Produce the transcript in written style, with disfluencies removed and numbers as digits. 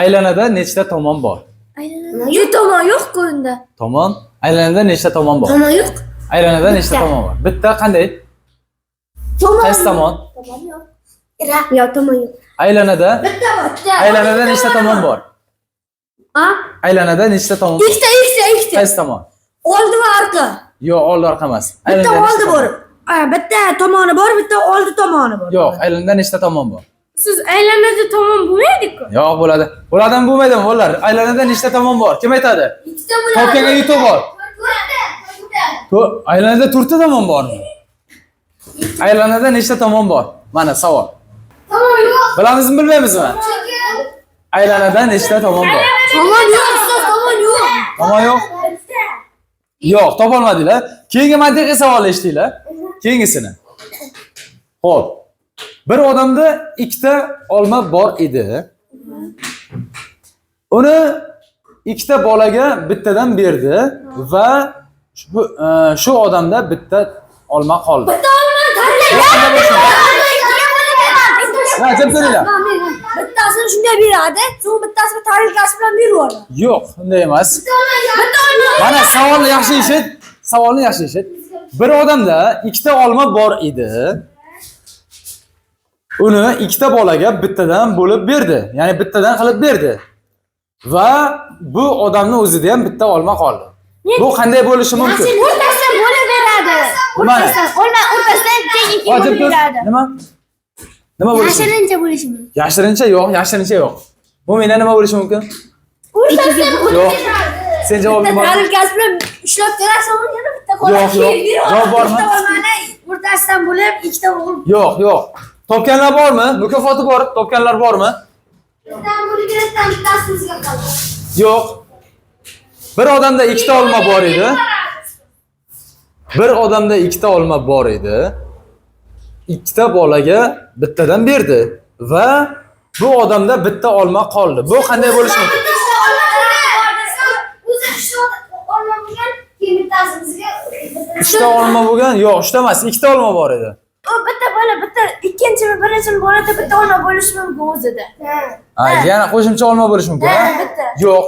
Aylanada nechta tomon bor? Yo'q, tomon yo'q-ku unda. Tomon. Aylanada nechta tomon bor? Tomon yo'q. Aylanada nechta tomon bor? Bitta qanday? Tomon. Qaysi tomon? Tomon yo'q. Yo'q, tomon yo'q. Aylanada Bitta bor. aylanada nechta tomon bor? A? Aylanada nechta tomon bor? Ikkita, ikkita, ikkita. Qaysi tomon? Oldi va orqa. Yo'q, oldi orqa emas. Bitta Aylanada nechta oldi bor. tomon? A, bitta tomoni bor, bitta oldi tomoni bor. Yo'q, aylanada nechta tomon bor? Siz aylanada tomon bo'lmaydi-ku. Yo'q, bo'ladi. Bo'ladimi, bo'lmaydimi, bolalar? Aylanada nechta tomon bor? Kim aytadi? Ikkita Topganga yutuq bor. Aylanada to'rtta tomon bormi? Aylanada nechta tomon bor? Mana savol. Tomon yo'q. Bilamizmi, bilmaymizmi? Aylanada nechta tomon bor? Tomon yo'q, ustoz, tomon yo'q. Tomon yo'q? Yo'q, topolmadinglar. Keyingi mantiqiy savolni eshitinglar. Keyingisini. Xo'p. Bir odamda ikkita olma bor edi. Uni ikkita bolaga bittadan berdi va shu odamda bitta olma qoldi. Ha, jim turinglar. Bittasini shunday beradi, so'ng bittasini tarelkasi bilan berib yuboradi. Yo'q, unday emas. Bitta olma. Mana savolni yaxshi eshit. Savolni yaxshi eshit. Bir odamda ikkita olma bor edi. Uni ikkita bolaga bittadan bo'lib berdi. Ya'ni bittadan qilib berdi. Va bu odamning o'zida ham bitta olma qoldi. Bu qanday bo'lishi mumkin? O'rtasidan bo'lib beradi. Mana. O'rtasidan, olma o'rtasidan teng ikki Hozir bo'lib ko'r- beradi. Nima? Nima bo'lishi? mumkin? Yashirincha bo'lishi mumkin. Yashirincha yo'q, yashirincha yo'q. Bu menda nima bo'lishi mumkin? O'rtasidan bo'lib Yo'q. beradi. Sen javobing Bitta bormi? tarelkasi bilan ushlab turasan, uni yana bitta qo'lga Yo'q, yo'q. Javob bormi? Bitta olmani o'rtasidan bo'lib, ikkita o'g'il. Yo'q, yo'q. Topganlar bormi? Mukofoti bor. Topganlar bormi? Yo'q. Bir odamda ikkita olma bor edi. Bir odamda ikkita olma bor edi. Ikkita bolaga bittadan berdi va bu odamda bitta olma qoldi. Bu qanday bo'lishi mumkin? Uchta olma bo'lgan? Yo'q, uchta emas, ikkita olma bor edi. U bitta bola, bitta ikkinchimi, birinchimi bolada bitta olma bo'lishi mumkin o'zida. Ha, yana qo'shimcha olma bo'lishi mumkin, ha? Bitta. Yo'q.